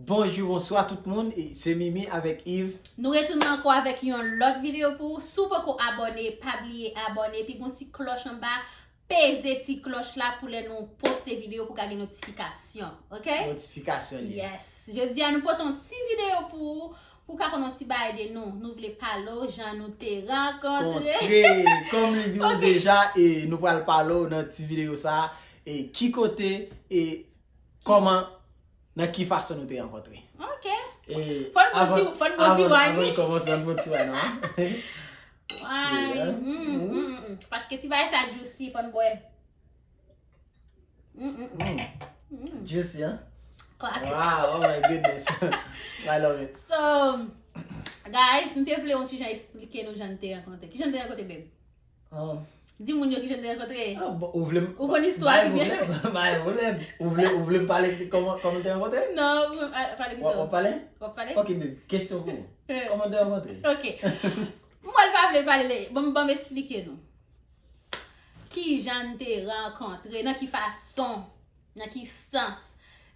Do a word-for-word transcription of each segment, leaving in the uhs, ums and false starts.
Bonjou, bonswa tout moun, e se Mimi avèk Yves. Nou retounen ankò avèk yon lòt videyo pou ou. Si w poko abòne, pa bliye abòne, epi gon ti klòch anba, peze ti klòch la pou lè nou poste videyo pou ka gen notifikasyon, ok? Notifikasyon li. Yes. Jodi a nou pote yon ti videyo pou ou, pou ka konn yon ti bagay de nou. Nou vle pale w jan nou te rankontre. Kontre, kòm li di w deja, e nou pral pale w nan ti videyo sa a, e ki kote, e kòman, nan ki fason nou te rankontre. Ok. E Fò n bon ti, fò n bon ti wine. Avan n kòmanse, ann bon ti wine, non? Wine. Mm, mm, mm. Paske ti bagay sa juicy, fò n bwè. Mm, mm, mm. Juicy, hein? Classic. Wow, oh my goodness. I love it. So, guys, nou te vle yon ti jan eksplike nou jan nou te rankontre. Ki jan nou te rankontre, babe? Um, Di moun yo ki jan nou te rankontre. Ah, bon, ou vle m- Ou konn istwa bay pi byen. Pwoblèm, bay pwoblèm. Ou vle, ou vle m pale de kòman, kòman te rankontre? Non, ou, a, pale W ap, w pito. ap pale? W ap pale? Ok, baby. Kesyon pou ou. Kòman te rankontre? Ok. Mwen pa vle pale de, bon, ban m eksplike nou. Ki jan n te rankontre, nan ki fason, nan ki sans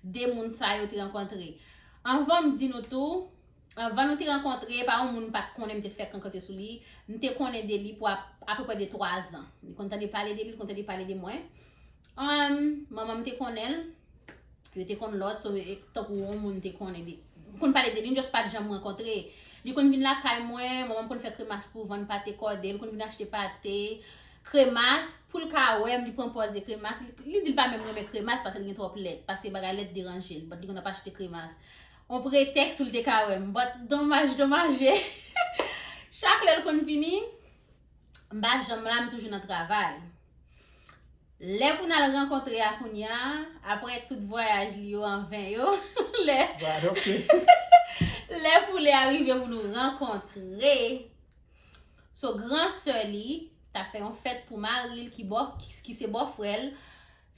de moun sa yo te rankontre. Anvan m di nou tou, anvan nou te rankontre, pa yon moun m pa t konnen, m te fèk rankontre sou li. M te konnen de li pou ap, apeprè de twa zan. Li konn tande pale de li, li konn tande pale de mwen. Um, manman m te konnen l, yo te konn lòt, so, e, tankou yon moun te konnen li. M konn pale de li, m just pa t janm rankontre. Li konn vin lakay mwen, manman m konn fè kremas pou vann pate kòde, li konn vin achte pate, kremas, pou l ka wè m, li pran pòz de kremas. Li, li di l pa menm renmen kremas paske l gen twòp lèt, paske bagay lèt deranje l, but li konn ap achte kremas. On pretèks pou l te ka wè m, but domaj, domaje, chak lè l konn vini, m pa janm la, m toujou nan travay. Lè pou n al rankontre a kounye a, apre tout vwayaj li yo anven yo, lè, But, ok. Lè pou lè a rive pou nou rankontre, so, gran sè li t ap fè yon fèt pou mari l ki bò, ki, ki se bòfrè l.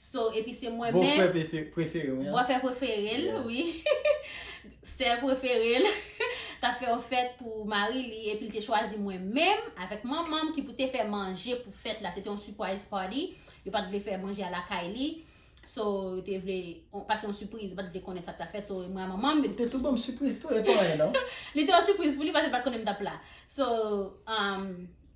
So, epi se mwen menm. Bòfrè prefe- prefere w, hein? Bòfrè prefere l, Yeah. Wi. Sè prefere l. T ap fè yon fèt pou mari li, epi l te chwazi mwen menm avèk manman m ki pou te fè manje pou fèt la. Se te yon surprise party. Yo pa t vle fè manje a lakay li. So, yo te vle, on- pase yon sipriz, yo pa t vle konnen sa k t ap fèt. So, mwen a manman m, yo Ou te tou ban m sipriz tou, e pa anyen, non? Li te yon sipriz pou li, paske l pa t konnen m t ap la. So, um,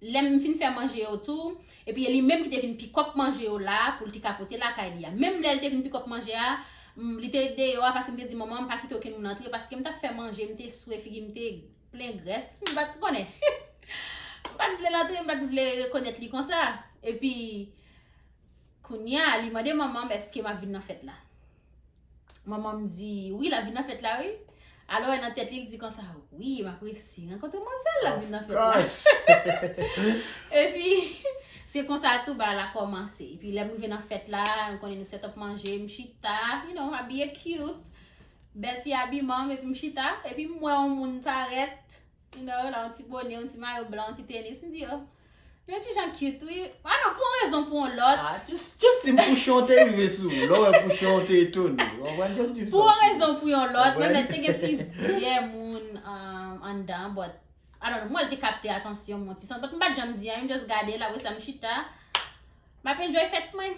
lè m fin fè manje yo tou, epi e li menm ki te vin pikòp manje yo la, pou l te ka pote lakay li a. Menm lè l te vin pikòp manje a, m, li te deyò a, paske m te di manman m pa kite okenn moun antre, paske m t ap fè manje, m te swe, figi m te plen grès, m pa t konnen. M pa t vle l antre, m pa t vle rekonèt li konsa. Epi, kounye a, li mande manman m èske m ap vin nan fèt la. Manman m di, wi, l ap vin nan fèt la, wi. Alò, nan tèt li, li di konsa, wi, m ap resi rankontre manzèl, l ap vin nan fèt la. Of course. Epi, se konsa tou bagay la kòmanse. Epi, lè m rive nan fèt la, m konnen nou set up manje, m chita, you know, abiye cute. Bèl ti abiman m, epi m chita. Epi, m wè yon moun parèt, you know, la, yon ti bonè, yon ti mayo blan, yon ti tenis, m di, oh, yon ti jan cute, wi. Ah non, pou yon rezon, pou yon lòt. Ah, just, just di m pouchon te rive sou ou. Lè w wè pouchon te etone. Ou konprann? Just di m sa. Pou yon rezon, pou yon lòt, menm lè te gen plizyè moun um, anndan, but, I don't know, mwen l te kapte atansyon m, yon ti sans, but m pa t janm di anyen, m just gade l, apre sa m chita. M ap enjoy fèt mwen.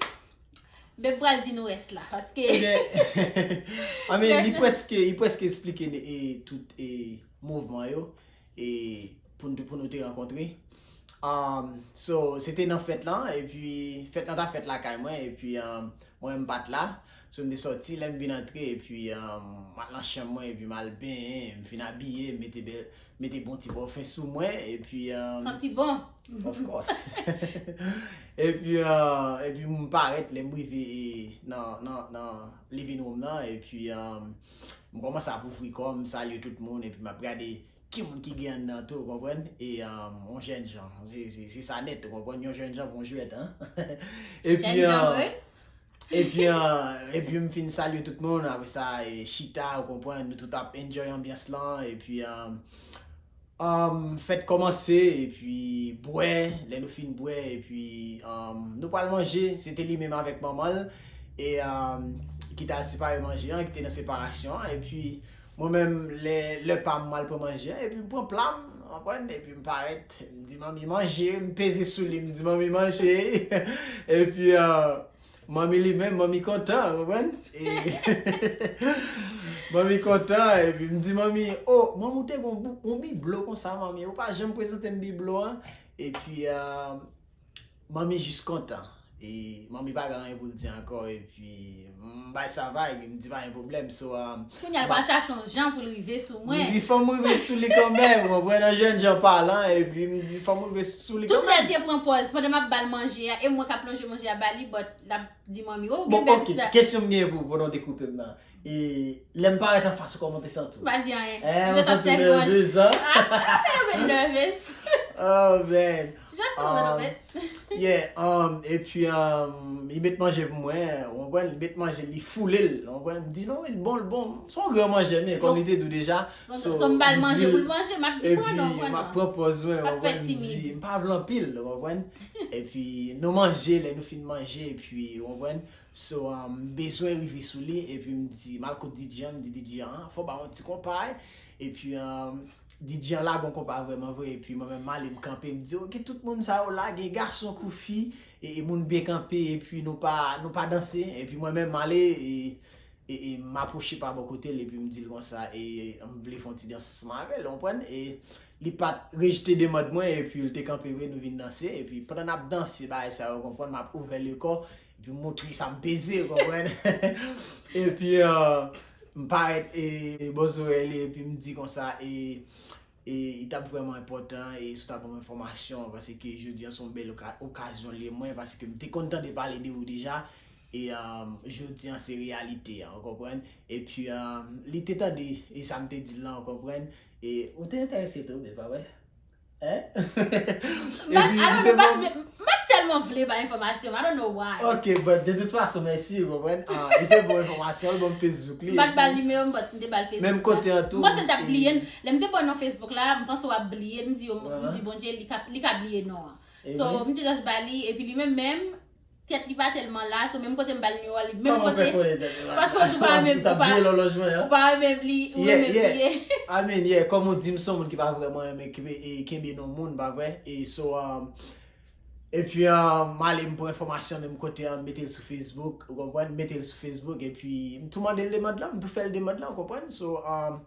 Beb pral di nou rès la, paske Ebyen, I mean, li prèske, li prèske eksplike e, tout e, mouvman yo e, pou, n- pou nou te rankontre. Um, so, se te nan fèt lan, epi fèt lan ta fèt lakay mwen, epi um, mwen m pa t la. So, m te sòti, lè m vin antre, epi um, m al nan chanm mwen, epi m al benyen, m fin abiye, m mete bèl, mete bon ti pòfen sou mwen, epi um, santi bon. Of course. Epi, uh, epi m parèt lè m rive e, nan, nan, nan living room nan, epi um, m kòmanse ap ouvri kò m, m salye tout moun, epi m ap gade ki moun ki gen anndan tou, ou konprann? E um, yon jèn jan, se, se, se sa nèt, ou konprann? Yon jèn jan pou yon jwèt, hein? Epi, Jèn jan, um, wi. epi, uh, epi m fin salye tout moun, apre sa, e, chita, ou konprann? Nou tout ap enjoy anbyans lan, epi um, um, fèt kòmanse, epi bwè, lè nou fin bwè, epi um, nou pral manje, se te li menm avèk manman l, e um, ki t al separe manje an, ki te nan separasyon an, epi mwen menm, lè, lè pa m, m al pran manje an, epi m pran pla m, ou konprann? Epi m parèt, m di, "Manmi, manje," m peze sou li, m di, "Manmi, manje." Epi, uh, manmi li menm, manmi kontan, ou konprann? E Manmi kontan, epi m di manmi, "Oh, manmi, ou te gen yon bou- yon biblo konsa, manmi. Ou pa janm prezante m biblo an." Epi, euh, manmi jis kontan. E manmi pa gen anyen pou l di ankò, epi m bay sa va, epi m di pa gen pwoblèm. So, euh, Kounye a l pral chache yon jan pou l rive sou mwen. M di fò m rive sou li kanmenm, ou konprann, an jèn jan palan, epi m di fò m rive sou li Tout lè l kanmenm. Te pran pòz pandan m ap ba l manje a, e mwen k ap lonje manje a ba li, but l ap di manmi, "Oh, Bon, gen bèl ok, sa." Kesyon m genyen pou ou pandan w te koupe m nan. E lè m parèt anfas ou, kòman w te santi w? M pa di anyen. Eh, M ou just santi w obsève mwen. nèvez, hein? Ah, a little bit nervous. Oh, man. Just a little Um, bit. Yeah, um, epi um, li met manje pou mwen, ou konprann, li met manje, li foule l, ou konprann, m di non, wi, l bon, l bon. Se yon gran manjè, men kòm li te di w deja. So, so m ba l manje pou l manje, m ap di pran non, pran non. Epi m ap pran pòz mwen, M ap ou konprann, fè m di, timid. M pa vle anpil, ou konprann. Epi nou manje, lè nou fin manje, epi, ou konprann, so, um, m bezwen rive sou li, epi m di, m al kot D J an, m di D J an, fò w ba m yon ti konpa, epi, um, D J an lage yon konpa vrèman vre, epi mwen menm m ale m kanpe, m di, "Ok, tout moun sa yo la, gen gason kou fi, e, e moun byen kanpe, epi nou pa, nou pa danse." Epi mwen menm m ale, e, e, e m apwoche pa bò kote l, epi m di l konsa, e m vle fè yon ti dans ansanm avè l, ou konprann? E li pa t rejte demann mwen, epi l te kanpe vre, nou vin danse, epi pandan n ap danse, bagay sa yo, ou konprann, m ap ouvè le kò, epi m montre sa m peze, ou konprann? Epi, euh, m parèt e bò zòrèy li, epi m di konsa, e, e li t ap vrèman enpòtan, e si w ta ban m enfòmasyon, paske jodi an se yon bèl oka- okazyon li ye mwen, paske m te konn tande pale de ou deja, e, um, jodi an se reyalite an, ou konprann? Epi, um, li te tande, e sa m te di l lan, ou konprann? E ou te enterese tou, men pa vre? Hein? M pa, I don't know, m pa, m pa tèlman vle bay enfòmasyon, I don't know why. Ok, but de tout fason, mèsi, ou konprann? Ah, li te bon enfòmasyon, l ban m Facebook li. M pa t ba l nimewo m, but m te ba l Facebook. Menm kote an tou. M panse l t ap bliye. Lè m te ba w non Facebook la, m panse w ap bliye, m di yo, m di Bondye, li ka, li ka bliye non an. So, m te just ba li, epi li menm menm, tèt li pa tèlman la, so menm kote m ba l nimewo a, li menm kote. Paske ou pa renmen, ou pa, ou pa renmen li, ou renmen bliye. I mean, yeah, kòm ou di, m se yon moun ki pa vrèman renmen kenbe, e, kenbe non moun, pa vre? E so, um, epi, um, m ale m pran enfòmasyon menm kote an, m mete l sou Facebook, ou konprann? M mete l sou Facebook, epi m tou mande l demann lan, m tou fè l demann lan, ou konprann? So, um,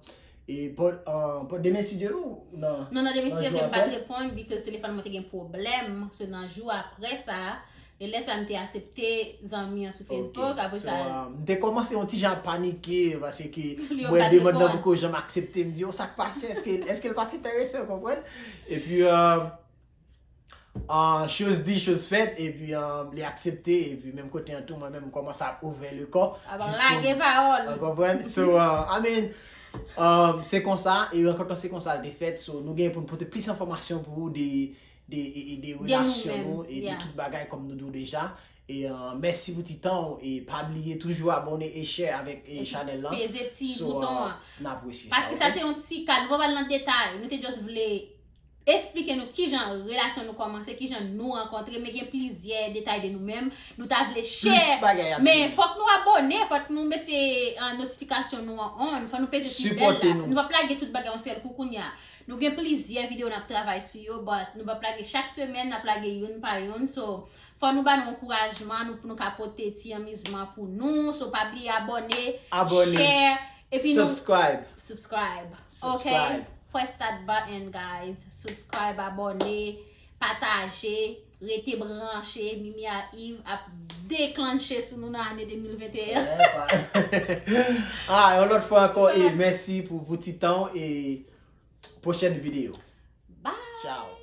e pou, uh, pou demen si Dye vle, nan, Non, nan demen si Dye vle, m pa t reponn, because telefòn mwen te gen pwoblèm. So, nan jou apre sa, e lè sa m te aksepte zanmi an sou Facebook, apre sa. M te kòmanse yon ti jan ap panike, paske m wè demann nan poko janm aksepte. M di, "Oh, sa k pase? Èske, èske l pa t enterese?" Ou konprann? Epi, uh, uh, chose dit, chose faite, epi, uh, li aksepte, epi menm kote an tou, mwen menm, m kòmanse ap ouvè le kò. Aba lage pawòl. Ou konprann? So, uh, I mean, um, se konsa, e rankont lan se konsa l te fèt. So, nou gen pou n pote plis enfòmasyon pou ou de, de, e, e de relasyon nou, e de tout bagay kòm nou di w deja. E, uh, mèsi pou ti tan w, e pa bliye toujou abòne e share avèk, e, chanèl lan. Peze ti bouton an. N apresye sa. Paske sa se yon ti kad, nou pa pral nan detay, nou te just vle eksplike nou kijan relasyon nou kòmanse, kijan nou rankontre, men gen plizyè detay de nou menm, nou ta vle share. Men fòk nou abòne, fòk nou mete, uh, notifikasyon nou an on, fòk nou peze ti bèl la. Nou p ap lage tout bagay yon sèl kou kounye a. Nou gen plizyè videyo n ap travay sou yo, but nou p ap lage chak semèn, n ap lage youn pa youn. So, fò nou ba nou ankourajman, nou, pou nou ka pote ti anmizman pou nou. So, pa bliye abòne, share, epi nou subscribe. Ok? Press that button, guys. Subscribe, abòne, pataje, rete branche. Mimi a Yves ap deklanche sou nou nan ane de mil venteyen. Ah, yon lòt fwa ankò, e mèsi pou, pou ti tan w, e pwochèn videyo. Bye! Ciao.